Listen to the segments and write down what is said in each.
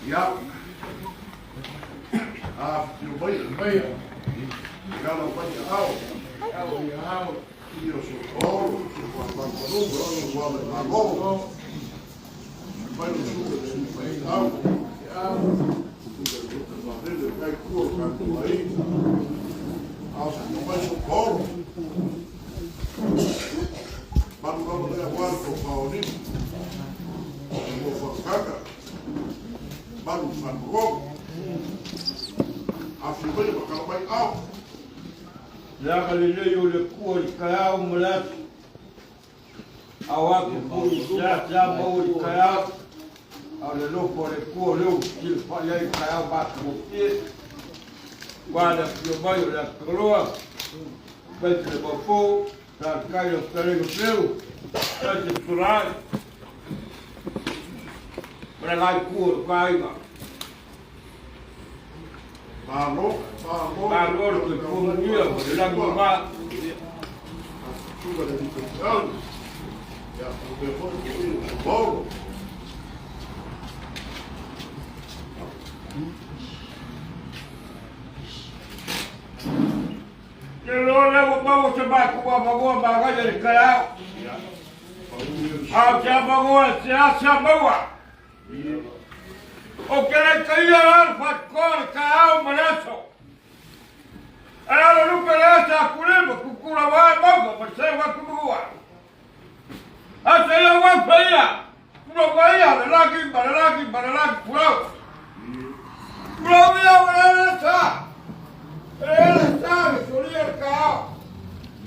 Ia. Afifio mai mai kala mai ao. Ao i o sokoro, so fa fa fa wa le malo. Mai o su le su mai ao. Ao. Lele kai kua ka kua i. Afifio mai sokoro. Malu lava lea wa to pa o ni. Mo whakaka. Malu whanrogo. Afifio mai ma kala mai ao. Le agalelei o le Atua i le taeao ma le aso. Ao atu foi i seasea maua i le taeao, a o le alofa o le Atua lea ua fesilafai ai i le taeao matagofie, aua le afio mai o le Aso Tagaloa, aemaise le Maupou, Sa Kai o Fetalaiga Peu, aemaise Fesolai, ma le la itu o le aiga. Malo, malo. Malo le soifua manuia ma le lagi mama. Suka le lito au. Ia, o pe foi ko i o Paulo. Te loa lea ua maua se matou avanoa manaia i le taeao. A o se avanoa e seasea maua. Ou te le taia la le faatoa le taeao ma le aso. E ala lupe le asa a kulima kukula wae mauga ma le seu atu lua. Asa ia wau ia, kula wa ia le lagi ma le lagi ma le lagi kulau. Kulau ia wa le sa. Le sa le solia le taeao.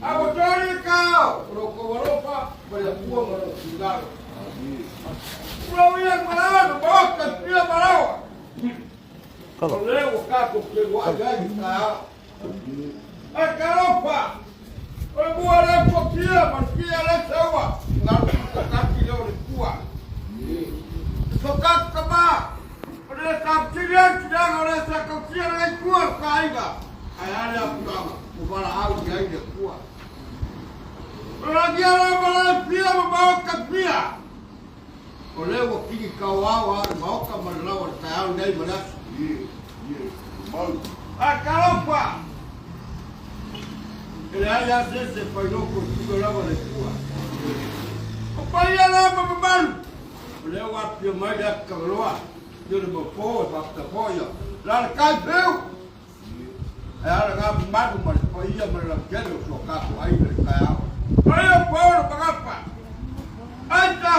A ua toli le taeao, o lo kou alofa ma le Atua ma lona finagalo. Kulau ia malawa ma maota i pia malawa. O lea ua tatou feiloai ai i le taeao. E talofa! O le mua lea ua pia ma le pia lea seua. Ngalo kati lea o le tua. Sokatu kama. O le taputili ai tulaga o le sa kausia le tua o ka aiga. Ae a lea tulaga, ua valaau i ai le tua. O lagia la ma le pia ma maota pia. O lea ua kini kauao a le maota ma le lawa le taeao nei ma le aso. A talofa! E leai lava se isi e failoko i tupe lava le Atua. O paia la ma mamalu, o lea ua apia mai le ata tagaloa, i le maupo e faafetafoia, la le tai peu! E ala ngā mamalu ma le paia ma le lautele o si o tātou aiga i le taeao. Paia o Paolo Magapa, Aita,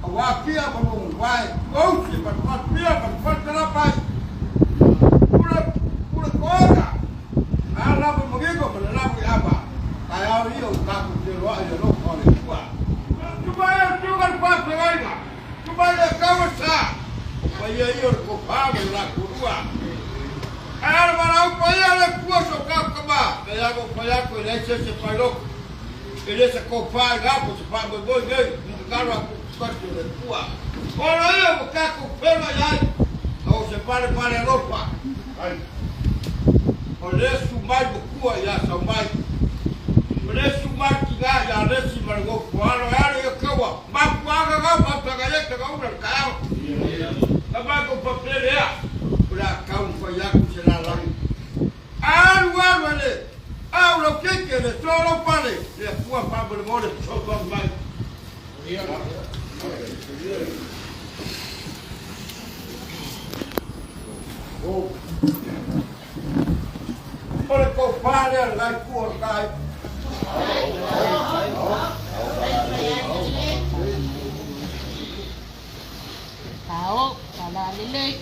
a wākia ma mo wae, Ousi ma le whapia ma le whatalapai, Pula, pula koega, a lava mangigo ma le lavu i ava, taeao ia o tātou te roa i alofa o le Atua. Tuma e o tuga le whawhengainga, Tuma e kaua sa, o paia ia o le kofā ma le lakulua. Ae ala valaau paia le Atua so kakama, pe ago pai aku e leai se isi e pai loko. E le se kofā i gapo se faamoemoe nei, i tatalo atu i kasi o le Atua. Ola ia ua tatou feiloai ai, a o se valepale alofa. O le su mai matua ia Saumai, o le su mai tina ia Lesi ma le nofo alo e alo ia kaua, mafuaaga ga fautaga ia taga ula le taeao. Ka matou papele ea, o le a taumafai atu se lalagi. Alu alu e le au lau keiki e le solo pale, le Atua faamolemole fesoasoani mai. O le tofa lea le itu o le tai. Tao, palalelei.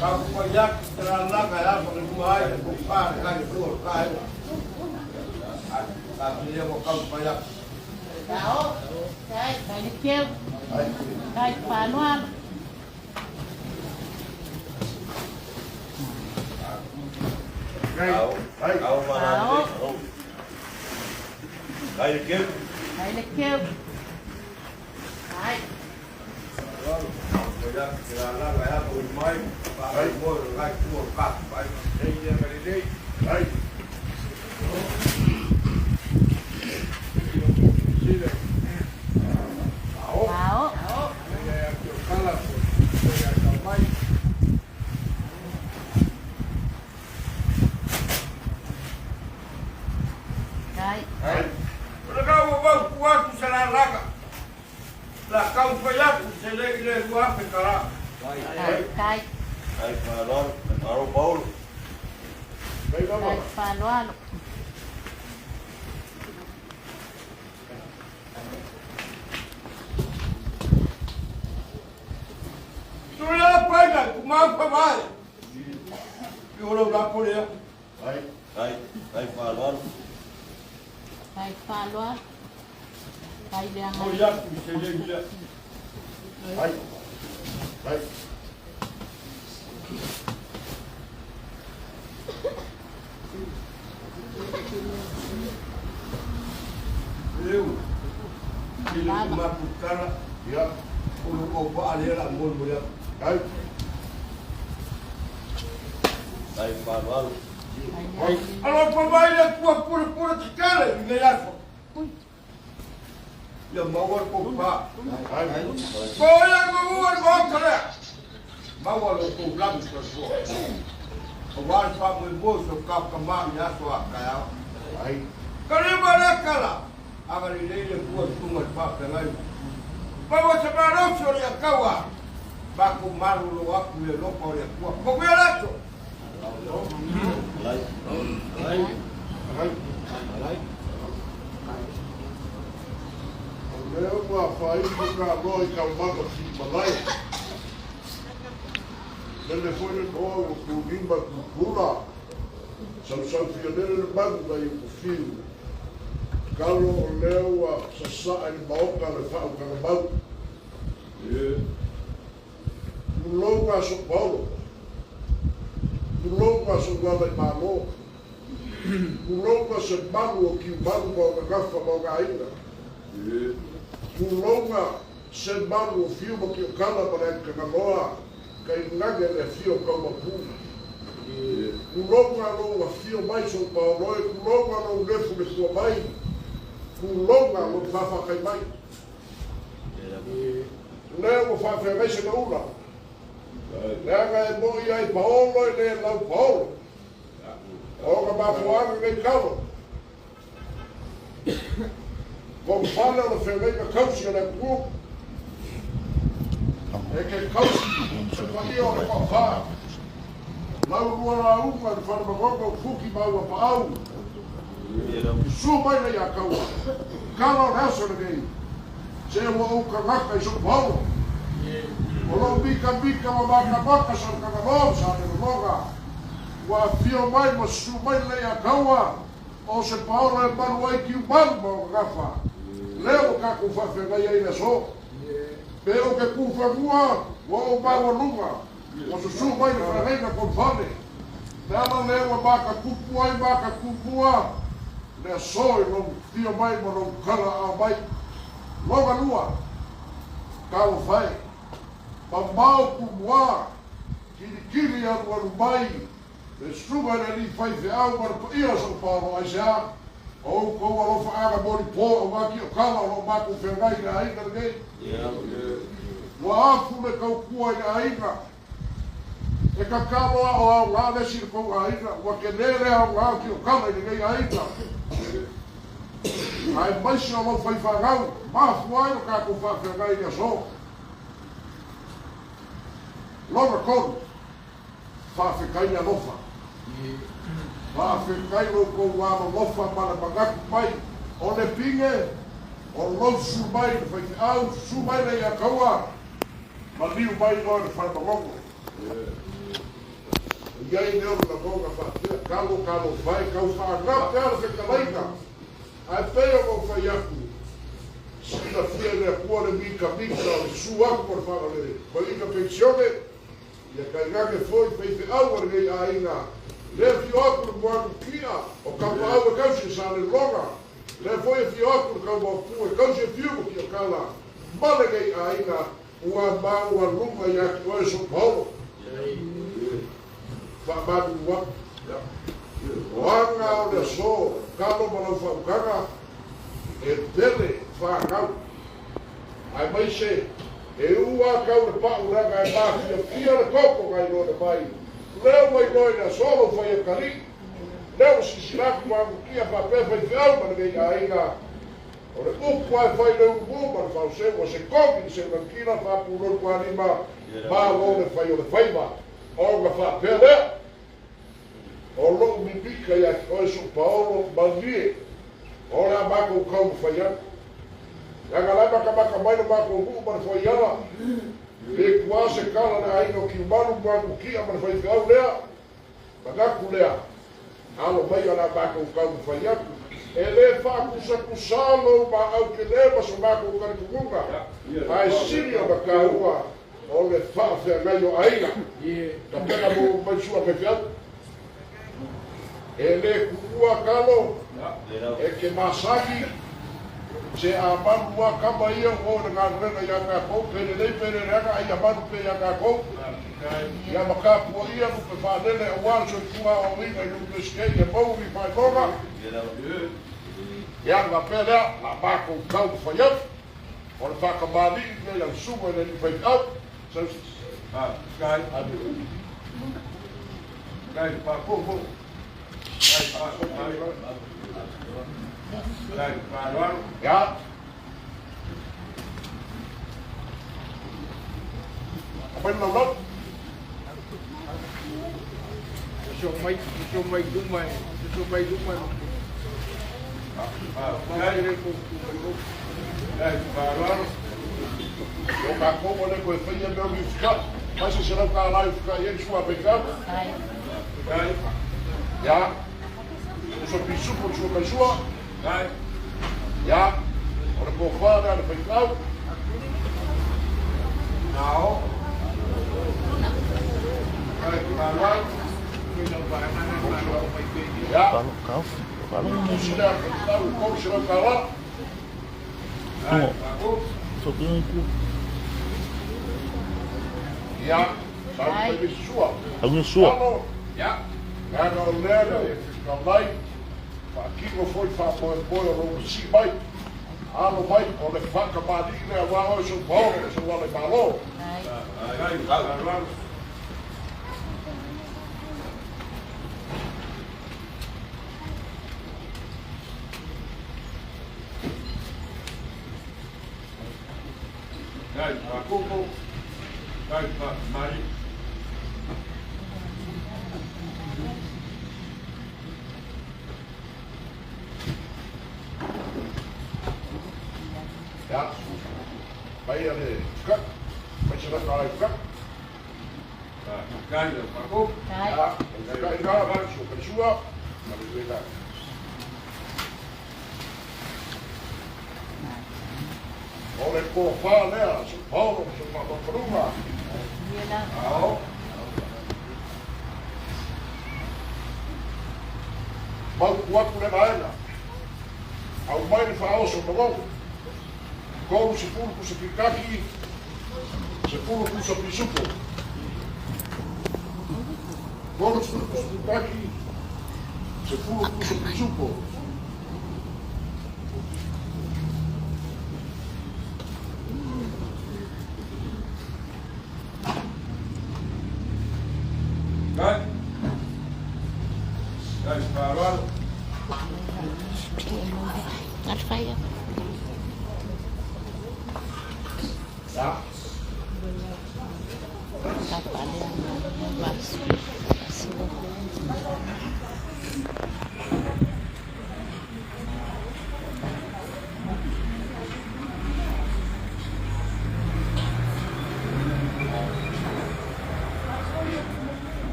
Taumafai atu te lalaga e ava le lua ai le tofa le nai itu o le tai. Taatia ua taumafai atu. Tao, tai, tai le keu, tai faaaloalo. Tao. Ai le keu. Ai le keu. Ai. Tai. O le kau o wau ku atu se la laka. La kau whai atu se le i le 2000 tala. Tai. Tai. Ai whaalalo, aro paolo. Kai lava. Tai whaloalo. Tula paina ku mau whawai. I ora ura pore. Ai. Ai, ai whaalalo. Tai whaloalo. Tai leanga. O ia ku se le i le. Ai. Ai. Leu. I le maputala. Ia. O lo o pa ale la mo mo ya. Ai. Ai whaalalo. Tai leanga. Alo pa mai le kua pura pura te kare i le aso. Ia maua ko pa. Ai. Ko ia maua ko kare. Maua lo ko lamu ko so. O wal pa mo mo so ka ka ma ia so a ka ya. Ai. Kare ma le kala. Aga le le kua tunga pa pe ngai. Pa wa se ma ro so le kawa. Ba ko maru lo aku le lo pa le kua. Ko me la so. Ai. Ai. Ai. O lea ua afaina ka loa i taumaga fimalai. Lele foi le toa ua kulima kukula. Sausau fialele le magu nai o kufiu. Kalo o lea ua sasaa i le maoka le faautagamau. Tulou aso paolo. Tulou aso uala i malo. Tulou se malu o kiumalu ma o gagafa ma o gaina. Tulouga se malu o fiu ma kiokala ma le kagaloa ka ilage le fio kaumapu. Tulouga lou afio mai so paoloe, tulouga lou lefu le fua mai, tulouga lou fafakai mai. Lea ua faafeagai se gaula. Leaga e moi ai paolo e le lau paolo. O ka mafuaga nei kalo. Ko fale o le feagaiga kausi a le atunuu. E ke kausi se paia o le faafā. Lau lua lauga i le falemagoga o fuki ma ua paau. Su mai le ia kaua. Kala o le aso lenei. Se ua ou kagaka i sou paolo. O lou mika mika ma makamaka sa le kagaloa sa le lologa. Ua afio mai ma susu mai le ia kaua. O se paolo e malu ai kiu malu ma o gagafa. Lea ua kakou faafeagai ai le aso. Pe o ke kufanua, ua ou maualuga. Ua susu mai le feagaiga konfale. Le ala lea ua makakupu ai makakupua. Le aso i lou fio mai ma lou kala ao mai. Loga lua, kau fai. Mamao kumua, kilikili alu alu mai. Le susuga i le alii faifeau ma le paia o sou paolo aisea. O oukou alofaaga moli po auā kiokala o loo makou feagai i le aiga lenei. Ua afu le kaukua i le aiga. E kakalo a o aogā le isi le kou aiga. Ua kelē le aogā o kiokala i lenei aiga. Ae maise o lou faifāgau, mafua ai o kakou faafeagai i le aso. Loga tolu, faafetai le alofa. Faafetai loutou alolofa ma le manatu mai o le pige o lou susu mai le faifeau, susu mai le ia kaua, maliu mai oe le falemalogo. E iai lea o le lagoga faapea, kalo kalo fai, kau faagape a le fetalaiga. Ae pei ona ou fai atu, silafia e le Atua le mikamika o le susu atu ma le faagalele. Koiga pensione, ia kaigage foi faifeau a lenei aiga. Le afio atu le moanu kia o kapaau e kausi e sa le loga. Le foi afio atu le kaumaopu e kausi e fiu ma kiokala. Ma lenei aiga ua maualuga ia te oe so paolo. Faamanu atu. O aga o le aso, kalo ma lau faautaga, e tele whākau. Ae mai se, e ua kau le pau leaga e mafiafia le koko ngai loa le mai. Lea ua iloa i le aso lou fai e kali. Lea ua silasila atu ma agutia faapea faifeau ma lenei aiga. O le upu lava e fai i le ulumu ma le faoseu, ua se kogi le seugautila faapulou tualima, malo le fai o le faiva. Ona faapea lea, O lou mimika ia te oe sou paolo, malie, o le a matou taumafai atu. Leaga la e matamata mai le matou nuu ma le fuaiala, pe tua se tala le aiga o Tiumalu ma Agutia ma le faifeau lea, manatu lea, alo mai o le a matou taumafai atu. E le faatusatusa lou maau tele ma so matou talitonuga, ae sili ona taua o le faafeagai o aiga. Tapena mo mai sua faifeau. E le tuua talo, e te masani, se a malu a kama ia ua o le galuega ia tatou, pe lelei pe le leaga, a ia malu pea ia tatou. Ia ma tapuaia lupe faalele aua le soifua aoaoina i le Iunivesite ia maua ni faailoga. Ia, ona faapea lea, la matou taumafai atu, o le faatamalii lea i lau susuga i le alii faifeau. Sau se Ia. Aumai le laulau. O tatou ua le toe faia mea o ni usitai. Mai se $100 e usitai ai le sua a faifeau. Ia. Uso pisupo le sua mai sua. Ia. O le tofa lea a le faifeau. Ia. Tusi lea a le faifeau e $300. Ia, sau mai le sua. Alo, leaga o lea na e fetalai, faatino foi faamoemoe o lou masii mai. Alo mai, o le faatamalii lea aua oe sou paolo ma sou ala i Malo. Ia, mai a le fukai, mai se laka ai fukai. Ia, fukai na, su sua, ma le uela. O le tofa lea, se paolo, se faamafaluga. Mautu atu le vaega, aumai le faaoso ma lou. 30 pusa pikaki, 10 pusa pisupo. 30 pusa pikaki, 10 pusa pisupo.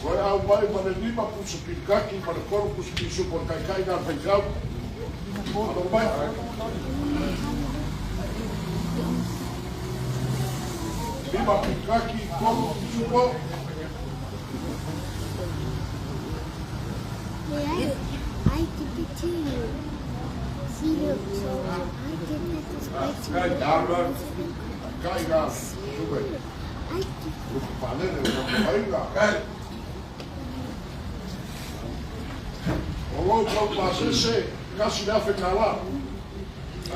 Toe aumai ma le lima pusa pilikaki ma le tolu pusa pisupo o le taitai na le faifeau. Alo mai. Lima pilikaki, tolu pisupo. I give it to you. See, look, so I give it this back to you. Taitai na sume. I give Lupe faalele o na aiga. lou tau pasese, $1,000.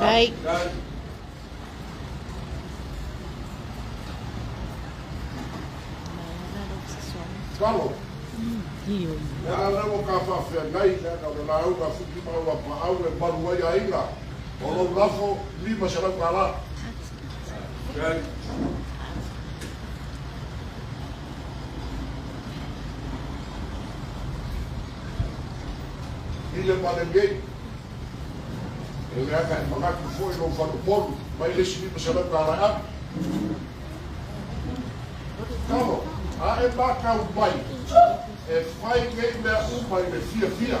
Ai. Kalo. Le a lea ua ka faafeagai, leaga o le lauga a Fuki ma Lapaau e malu ai aiga. O lou lafo, $500. I le malenei, e leaga e manatu foi lou falepolu, mai le isi $500 e ave. Kalo, a e makau mai, e fai nei mea uma i le fiafia.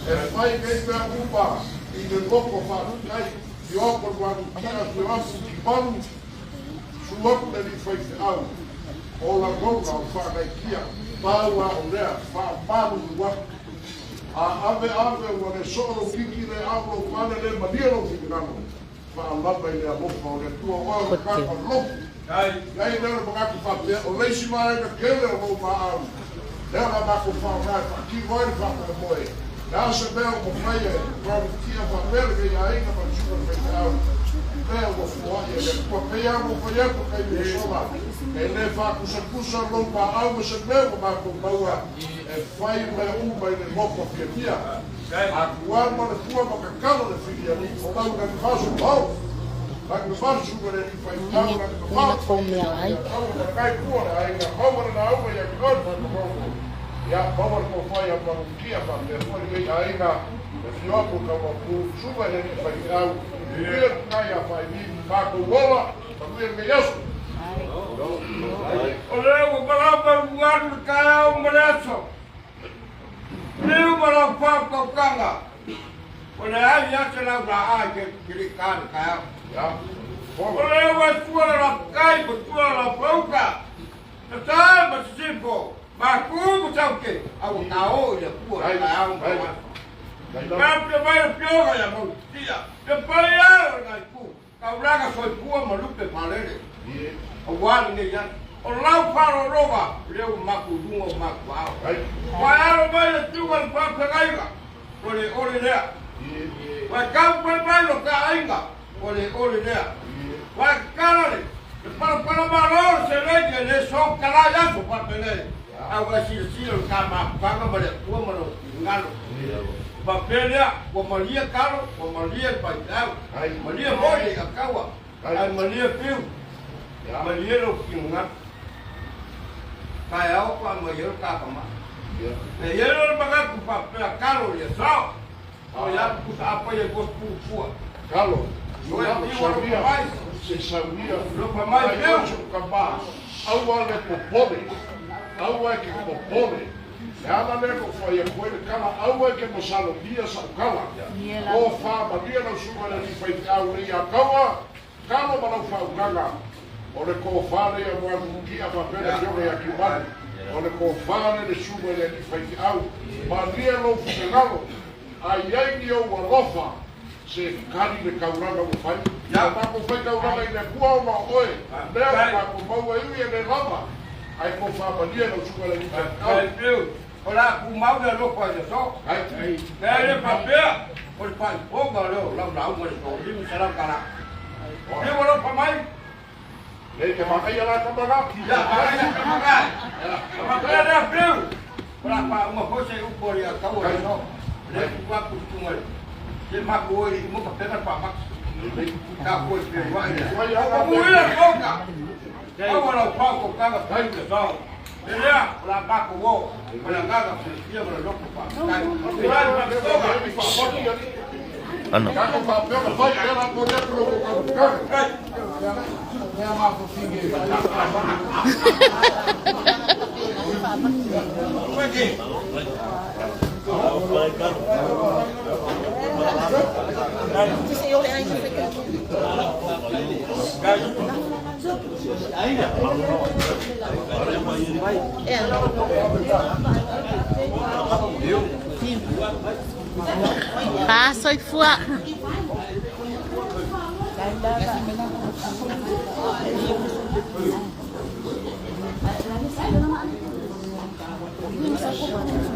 E fai nei mea uma i le loko faafetai, fiopo le malutia, fioafu kimalu, suaku le li faifeau, o lagona o faagaikia, pau a o lea, faamalu atu. A ave ave ua le soo lou kiki le au lou pale le malie lou finagalo. Faalava i le alofa o le Atua oe o le tagata lofu. Iai lea o le manatu faapea, o le isi vaega tele o lou maau. Lea la matou faaaoga e faatino ai le faamoemoe. Le a se mea ua mafai e malutia faapea lenei aiga ma le susuga i le faifeau. Lea ua foai e le Atua. Pei lava ua fai atu taimi ua sola, e le faakusakusa lou maau ma se mea ua matou maua e fai mea uma i le loto fiafia. A tua ma le fua ma tatalo le filialii, o lau lagi fasu o. Lagi fasu ma le faifeau, lagi Ni ko mea ai. kai pua le aiga, maua le lauga ia te oe le Ia, maua le kofai a malutia faapea foi lenei aiga, e fioapu kauapu, suva i le faifeau, manuia le kai a faimi, matou ola, manuia lenei aso. O lea ua malama ualu le taeao ma le aso. Liu ma lau fāutautaga. O le ai a se lau laa i ke kili ka le taeao. Ia, O fola. lea ua tua le lapakai ma tua le lapauka. Tatae ma sisifo. Maku ma tauke. A ua taō i le Atua le taeao ma le aso. Kai lau. Ka pia mai le fioga ia mautia. Te pai ai o nai ku. Kaulaga soifua ma lupe palele. Ie. Auā lenei aso. O lau faalologa, lea ua matou luga o matou ao. Kai. Ua alo mai le tuga le faafeagaiga, o le ole lea. Ie. Ua taumafai mai lo ta aiga, o le ole lea. Ie. Ua tatala le le palapala malo o le seleni e lē sogotalā i aso faapenei. A ua silasila le ta mafutaga ma le Atua ma lou finagalo. Faapea lea, ua malie talo, ua malie le faifeau, Ai. malie foi le iataua, Ai. ae malie fiu, Ia. malie lou finagalo. Taeao faamai ai le takamai. Ia. E i ai le manatu faapea talo ia sao. O ia pusa apa ia gosi pupua. Kalo. Oi, Lau iu saunia. alofa mai. Se saunia. Alofa mai, Ai, Deu. o se kama. Aua le popole. Aua e ke popole. Le ala lea ko whai a koe le kala, aua e ke masalomia sa ukala. Ie la. O wha malia lau suga le li whai le ia kaua, kalo ma lau whaukaga. O le ko whare ia mua mukia whapere fioga ia kimani. O le ko whare le suga le li whai au. Malia lau fukengalo. Ai ai ni au alofa. Se kari le kauranga mo whai. Ia. Ia mako whai kauranga i le kua o ma oe. Lea o mako maua iwi e le lava. Ai ko wha malia lau suga le li whai Ai au. fiu. O la kumau le alofa ia so. Ai. E le faapea, o le faaifoga lea o lau lauga le $500. Fiu alofa mai. Nei te makaia la kamanga. Ia makaia kamagai. Faapea lea fiu. O la faauma foi se upu o le ataua le so. Le kuaku tunga le. Se maku oi mo ka pega faamaki. Ka koe fiu ai lea. O muia le foka. Aua lau faautautaga fiu le sao. E lea, o la maku o. O le agaga fiafia ma le loto faafetai. O la faafetoga. Ano. Kako whapea whai e la mo le pro ko ka. Pa soifua.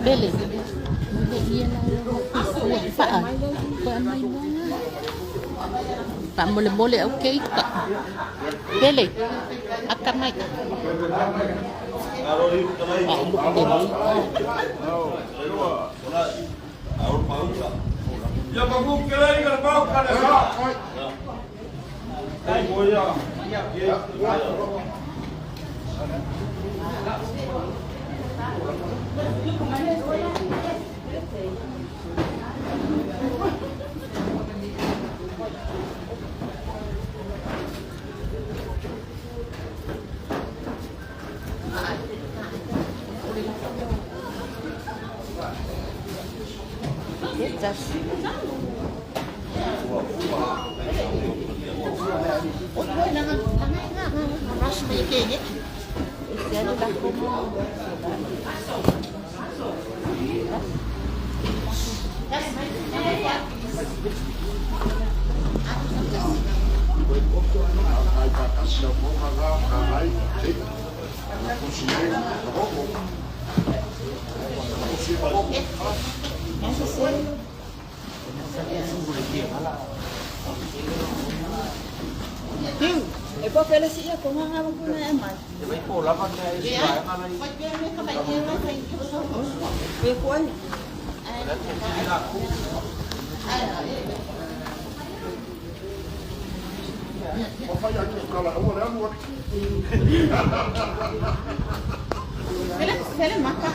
Pele. Le ia la ua faa. Koe mai moa. Pa mole mole au keika. Pele. Aka mai. Alo i kalai. Pa lu pele. Ola. Alo pauta. Ia pagu ke lei ka le pau ka le sa. Ai boia. Yes. Oi, oi, nanga, nanga, nanga, rush me ke. Ese ano la como. Ai patasi au moga la ai te. Kusi e rogo. Kusi e rogo. E po pele si ia ko nga nga ko na mai. E ko ai. Whai atu kala ua le anu atu. Pele, pele maka.